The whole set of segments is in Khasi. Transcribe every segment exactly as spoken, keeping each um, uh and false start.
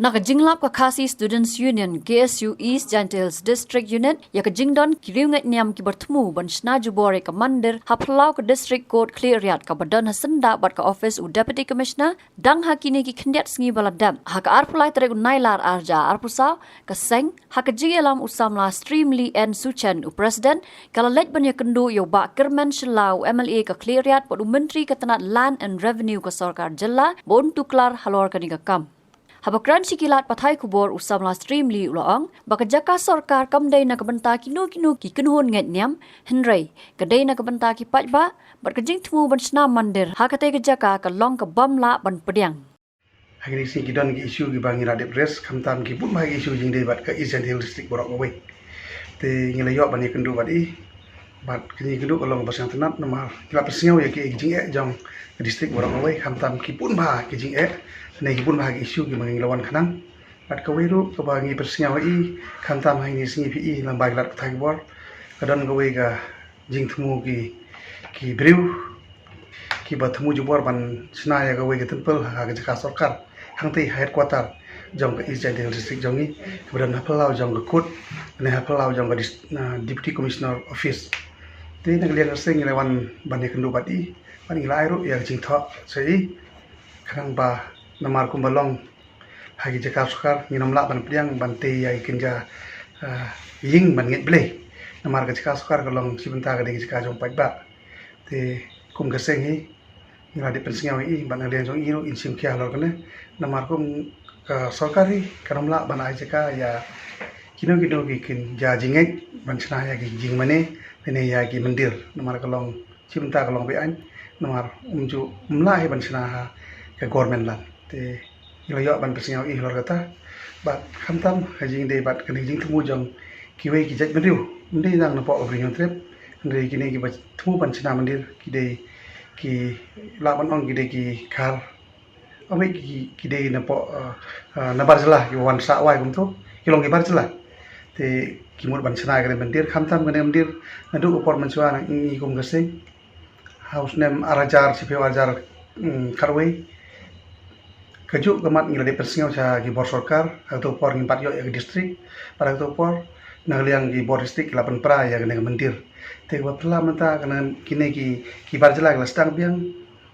Na ka jinglap ka Khasi Students Union, K S U East Jaintia Hills District Unit, ïa ka jingdon ki riewngeit niam kiba thmu ban shna jubor ïa ka mandir ha phyllaw ka District Court Khliehriat kaba don ha syndah bad ka office u Deputy Commissioner, dang ha kine ki khyndiat sngi ba la dep, ha ka arphew lai tarik u Nailar arhajar arphew saw, ka seng, ha ka jingïalam u samla Streamley N Suchen u President, ka la leit ban ïakynduh ïa u Bah Kyrmen Shylla u M L A ka Khliehriat bad u Myntri ka tnat Land and Revenue ka Sorkar Jylla, ba un tuklar halor kane ka kam. Haba kren sha ki lad pathai khubor u samla Streamley u la ong, ba ka jaka sorkar kam dei na ka bynta kino kino ki kynhun ngeit niam, hynrei, ka dei na ka bynta ki paidbah, bad ka jingthmu ban shna mandir, ha katei ka jaka ka long ka bym lah ban pdiang. Ha kine ki sngi ki don ki issue kiba ngi la dep raise, khamtam ki bun bha ki issue jingdei bad ka East Jaintia Hills District baroh kawei. Te ngi la ïoh ban ïakynduh bad i, bad ka jingïakynduh ka long ba sngewtynnat namar ngi la pynsngew ïa ki jingeh jong ka district baroh kawei, khamtam ki bun bha ki jingeh, ne ki bun bha ki issue kiba ngi la wan khnang. Bad kawei ruh kaba ngi pynsngew ïa i, khamtam ha kine ki sngi phi i lyngba ki lad pathai khubor, ka don kawei ka jingthmu ki, ki briew kiba thmu jubor ban shna ïa kawei ka temple ha ka jaka sorkar, hangtei ha headquarter jong ka East Jaintia Hills District jong ngi, kaba don ha phyllaw jong ka court, ne ha phyllaw jong ka dis-, na Deputy Commissioner Office. Te na ka liang ka seng ngi la wan ban ïakynduh bad i, bad ngi la ai ruh ïa ka jingthoh sha i, khnang ba namar kumba long ha ki jaka sorkar ngin ym lah ban pdiang ban tei ïa ki kynja, ah, ïing ban ngeit Blei. Namar ka jaka sorkar ka long shi bynta ka dei ka jaka jong paidbah. Te kum ka seng hi, ngi la dep pynsngew ïa i, bad na ka liang jong i ruh in shim khia halor kane. Namar kum ka sorkar hi kan ym lah ban ai jaka ïa kino kino ki kynja jingngeit ban shna ïa ki jingmane, ne ïa ki mandir. Namar ka long shi bynta ka long beaiñ, namar um ju, um lah hi ban shna ha ka government land. Te ngi la ïoh ban pynsngew ïa i halor kata. Bad khamtam ha jingdei bad kane ka jingthmu jong kiwei ki jaitbynriew, ym dei tang napoh ka Ri Hynñiewtrep, hynrei kine kiba thmu ban shna mandir ki dei ki lah ban ong ki dei ki Khar, ym dei ki, ki dei napoh, eh, eh, na bar jylla kiba wan sah wai kumto, ki long ki bar jylla. Te ki mut ban shna ïa kane ka mandir, khamtam kane ka mandir naduh ka por mynshuwa na ngi kum ka seng, ha u snem arhajar shiphew arhajar, mm, khatwei. Kajuh ka mat ngi la dep pynsngew sha ki bor sorkar, ha kato ka por ngim pat ïoh ïa ka district, bad ha kato ka por na ka liang ki bor district ki la pynpra ïa kane ka mandir. Te kaba phylla mynta kane, kine ki, ki bar jylla ki la sdang biang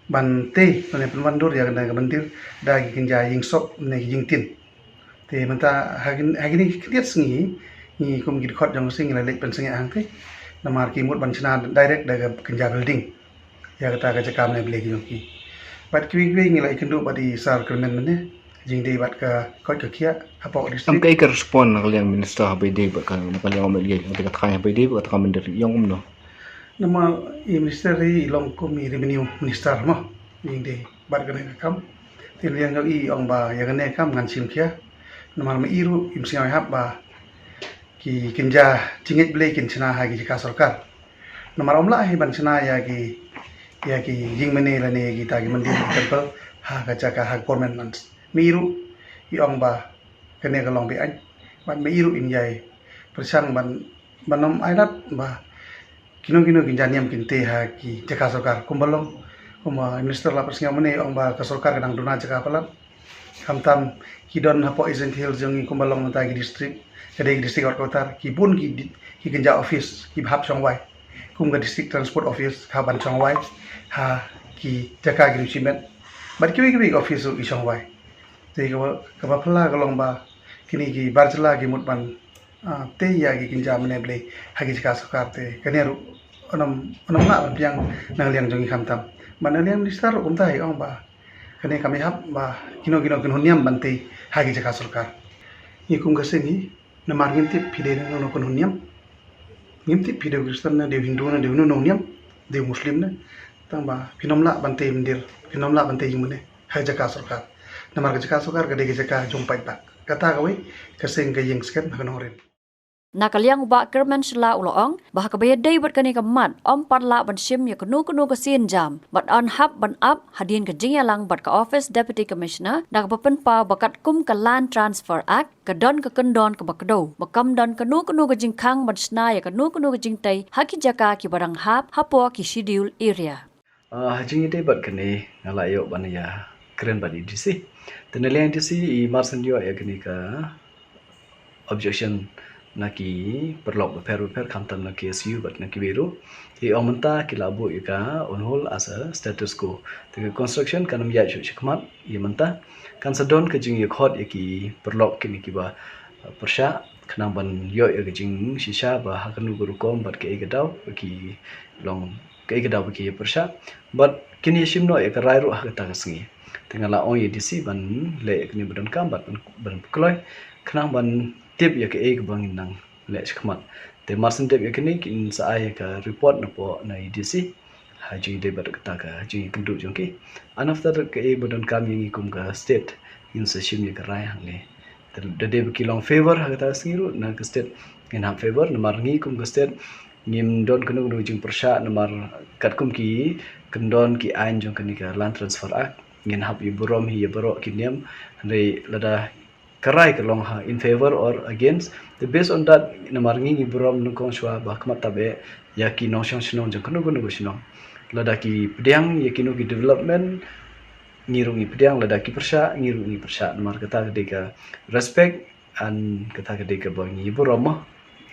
ban tei, ban pynwandur ïa kane ka mandir da ki kynja ïing sop ne ki ïing tin. Te mynta ha kin-, ha kine ki khyndiat sngi, ngi kum ki dkhot jong ka seng ngi la leit pynsangeh hangtei. Namar ki mut ban shna direct da ka kynja building ïa kata ka jaka mane Blei ki jong ki. Bad kiwei kiwei ngi la ïakynduh bad i Sir Kyrmen mynne, jingdei bad ka koit ka khiah hapoh district. Em, kaei ka respond na ka liang minister haba ïadei bad ka, na ka liang M L A, haba ïadei bad ka mandir, i ong kumno? Namar i minister i long kum i revenue minister mo, jingdei bad kane ka kam. Te na ka liang jong i ong ba ïa kane ka kam ngan shim khia. Namar ma i ruh im sngew hap ba ki kynja jingngeit Blei kin shna ha ki jaka sorkar. Namar ym lah hi ban shna ïa ki, ïa ki ïing mane lane kita ki mandir ki temple ha ka jaka ha government lands. Ma i ruh i ong ba kane ka long beaiñ. Bad ma i ruh im ïai pyrshang ban, ban ym ailad ba kino kino ki kynja niam kin tei ha ki jaka sorkar. Kumba long, kumba minister la pynsngew mynne i ong ba ka sorkar ka dang duna jaka palat. Khamtam ki don hapoh East Jaintia Hills jong ngi kumba long mynta ki district, ka dei ki district headquarter, ki bun ki di-, ki kynja office kiba hap shong wai. Kum ka district transport office ka hap ban shong wai ha ki jaka ki riewshimet. Bad kiwei kiwei ki office ruh ki shong wai. Te kaba, kaba phylla ka long ba kine ki bar jylla ki mut ban, ah, tei ïa ki kynja mane Blei ha ki jaka sorkar, te kane ruh ym, ym lah ban pdiang na ka liang jong ngi khamtam. Bad na ka liang minister ruh kumta i ong ba kane kam ïahap ba kino kino kynhun niam ban tei ha ki jaka sorkar. Ngi kum ka seng hi, namar ngim tip phi dei na kano kynhun niam. Ngim tip phi dei u Khristan ne, dei u Hindu ne, dei u nongniam, dei u Muslim ne. Tang ba phin ym lah ban tei mandir, phin ym lah ban tei ïing mane ha jaka sorkar. Namar ka jaka sorkar ka dei ka jaka jong paidbah. Kata kawei ka seng ka ïing skhem ha ka nongrim. Na ka liang u Bah Kyrmen Shylla u la ong ba ha kaba ïadei bad kane ka mat, ym pat lah ban shim ïa kano kano ka sienjam, bad yn hap ban ap hadien ka jingïalang bad ka office Deputy Commissioner da kaba pynpaw ba katkum ka Land Transfer Act ka don ka kyndon kaba kdew, ba kam don kano kano ka jingkhang ban shna ïa kano kano ka jingtei ha ki jaka kiba dang hap hapoh ki schedule area. Ah, ha jingïadei bad kane nga la ïoh ban ïa kren bad i D C. Te na liang i D C i Marsden ïoh ïa kane ka objection na ki paralok bapher bapher, khamtam na K S U bad na kiwei ruh. Te i ong mynta ki la buh ïa ka on hold as a status quo. Te ka construction kan ym ïaid shuh shakhmat ïa mynta. Kan sa don ka jingïakhot ïa ki paralok kine kiba, uh, pyrshah khnang ban ïoh ïa ka jingshisha ba ha kano ka rukom bad kaei ka daw ba ki long, kaei ka daw ba ki ïa pyrshah. Bad kin ïa shim noh ïa ka rai ruh ha kata ka sngi. Te nga la ong ïa i D C ban leh ïa kane ba donkam bad ban, ban pynkloi khnang ban tip ïa kaei kaba ngin nang leh shakhmat. Te marshen tip ïa kane kin sa ai ïa ka report napoh na i D C ha jingïadei bad kata ka jingïakynduh jong ki. And after that kaei ba donkam ïa ngi kum ka state ngin sa shim ïa ka rai hangne. Te da dei ba ki long favour ha kata ka sngi ruh na ka state ngin hap favour, namar ngi kum ka state ngim don kano kano jingpyrshah, namar katkum ki kyndon ki aiñ jong kane ka Land Transfer Act ngin hap ïa burom hi ïa baroh ki niam. Hynrei lada ka rai ka long ha in favour or against, te based on that namar ngi ngi burom nyngkong shuwa ba khmat tab eh ïa ki nongshong shnong jong kano kano ka shnong. Lada ki pdiang ïa kino ki development ngi ruh ngi pdiang, lada ki pyrshah ngi ruh ngi pyrshah, namar kata ka dei ka respect and kata ka dei kaba ngi burom mo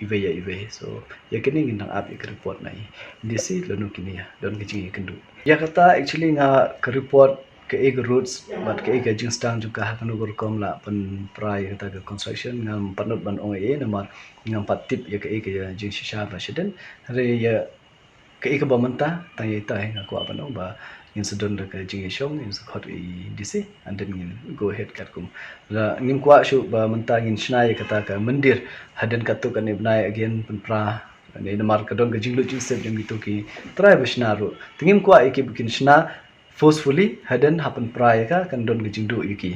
iwei ïa iwei. So ïa kine ngin dang ap ïa ka report na i D C lano kine ïa don ka jingïakynduh. Ïa kata actually nga ka report kaei ka routes bad kaei ka jingsdang jong ka ha kano ka rukom la pynpra ïa kata ka construction ngam pat nud ban ong ei namar ngam pat tip ïa kaei ka jingshisha ba shadien. Hynrei ïa kaei kaba mynta tang ïa ita hi nga kwah ban ong ba ngin sa don da ka jingïashong, ngin sa khot i D C and then ngin go ahead katkum. La ngim kwah shuh ba mynta ngin shna ïa kata ka mandir hadien katto katne bnai again pynpra ne namar ka don ka jinglut jingsep jong kito ki trai ba shna ruh. Te ngim kwah ïa ki ba kin shna forcefully hadien hap pynpra ïa ka kan don ka jingduh ïa ki.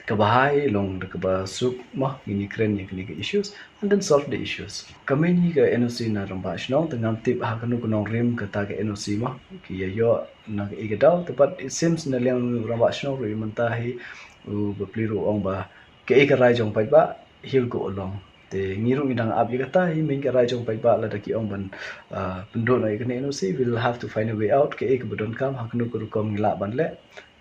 Kaba hai long da kaba suk mo ngin ïakren ïa kine ka issues and then solve the issues. Ka main hi ka N O C na rangbah shnong te ngam tip ha kano ka nongrim kata ka N O C mo ki ïa ïoh na kaei ka daw, te pat it seems na liang rangbah shnong ruh ïa mynta hi u bapli ruh ong ba kaei ka rai jong paidbah he'll go along. Te ngi ruh ngi dang ap ïa kata hi, main ka rai jong paidbah lada ki ong ban, ah, pynduh noh ïa kane N O C, we'll have to find a way out. Kaei kaba donkam ha kano ka rukom ngi lah ban leh.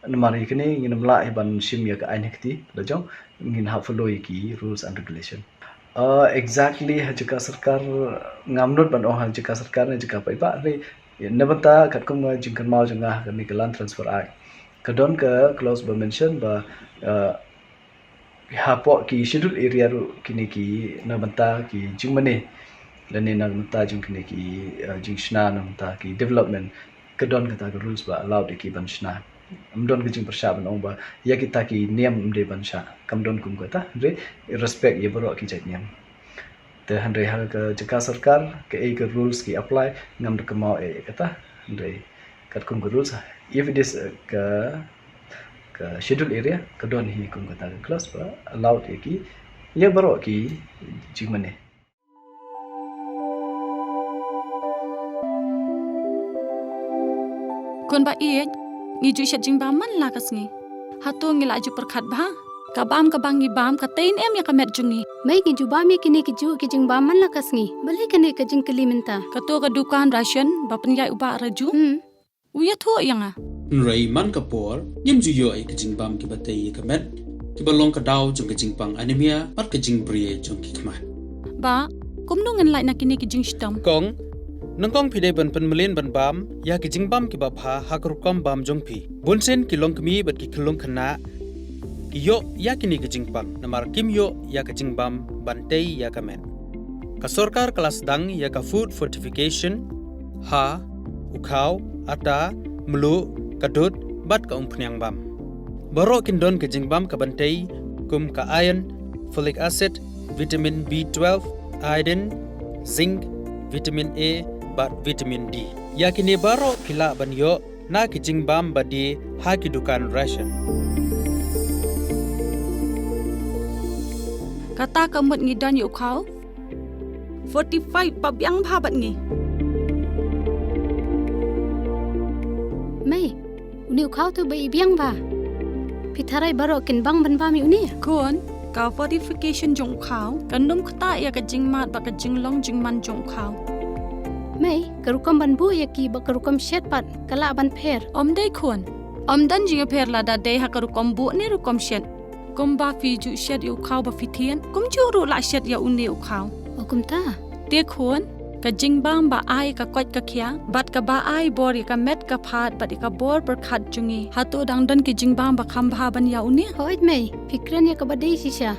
Namar ïa kane ngin ym lah hi ban shim ïa ka aiñ ha kti la jong, ngin hap follow ïa ki rules and regulation. Ah, exactly ha jaka sorkar ngam nud ban ong ha jaka sorkar ne jaka paidbah, hynrei na bynta katkum ka jingkynmaw jong nga ha kane ka Land Transfer Act ka don ka clause ba mention ba, ah, hapoh ki schedule area ruh kine ki na bynta ki jingmane lane na bynta jong kine ki, eh, jingshna na bynta ki development ka don kata ka rules ba allowed ïa ki ban shna. Ym don ka jingpyrshah ban ong ba ïa kita ki niam ym dei ban shah, kam don kum kata, hynrei respect ïa baroh ki jait niam. Te hynrei ha ka jaka sorkar kaei ka rules ki apply ngam da kynmaw eh ïa kata, hynrei katkum ka rules if it is, eh, ka, ka schedule area ka don hi kum kata ka clause ba allowed ïa ki ïa baroh ki jingmane. Khun ba ïeit, ngi ju shet jingbam man la ka sngi. Hato ngi la ju pyrkhat bha? Ka bam kaba ngi bam ka tei ne em ïa ka met jong ngi? Mei, ngi ju bam ïa kine ki ju ki jingbam man la ka sngi. Balei kane ka jingkylli mynta? Kato ka dukan ration ba pynïaid u Bah Raju. Hmm. U ïathuh ïa nga. Hynrei man ka por ngim ju ïoh ïa ka jingbam kiba tei ïa ka met, kiba long ka daw jong ka jingpang anemia bad ka jingbriew jong ki khmat. Bah, kumno ngan lait na kine ki jingshitom? Kong, nyngkong phi dei ban pynmlien ban bam ïa ki jingbam kiba bha ha ka rukom bam jong phi. Bunsien ki longkmie bad ki khyllung khynnah ki ïoh ïa kine ki jingpang namar kim ïoh ïa ka jingbam ban tei ïa ka met. Ka sorkar ka la sdang ïa ka food fortification ha u khaw, ata, mluh, ka dud bad ka umphniang bam. Baroh kin don ka jingbam ka ban tei kum ka iron, folic acid, vitamin B twelve, iodine, zinc, vitamin A bad vitamin D. Ïa kine baroh ki lah ban ïoh na ki jingbam ba die ha ki dukan ration. Kata ka mut ngi don ïa u khaw fortified ba biang bha bad ngi. Mei, une u khaw tu ba i biang bha. Phi tharai baroh kin bang ban bam ïa une? Khun, ka fortification jong u khaw kan ym ktah ïa ka jingmad bad ka jinglong jingman jong u khaw. Mei, ka rukom ban buh ïa ki bad ka rukom shet pat ka lah ban pher. Ym dei khun, Ym don jingïapher lada dei ha ka rukom buh ne rukom shet. Kumba phi ju shet ïa u khaw ba phi thied, kumjuh ruh lah shet ïa une u khaw. O kumta? Te khun, ka jingbam ba ai ka koit ka khiah, bad kaba ai bor ïa ka met ka phad, bad ïa ka bor pyrkhat jong ngi. Hato dang don ki jingbam ba kham bha ban ïa une? Hooid mei, phi kren ïa kaba dei shisha.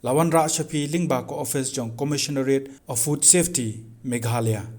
La wanrah sha phi lyngba ka office jong Commissionerate of Food Safety, Meghalaya.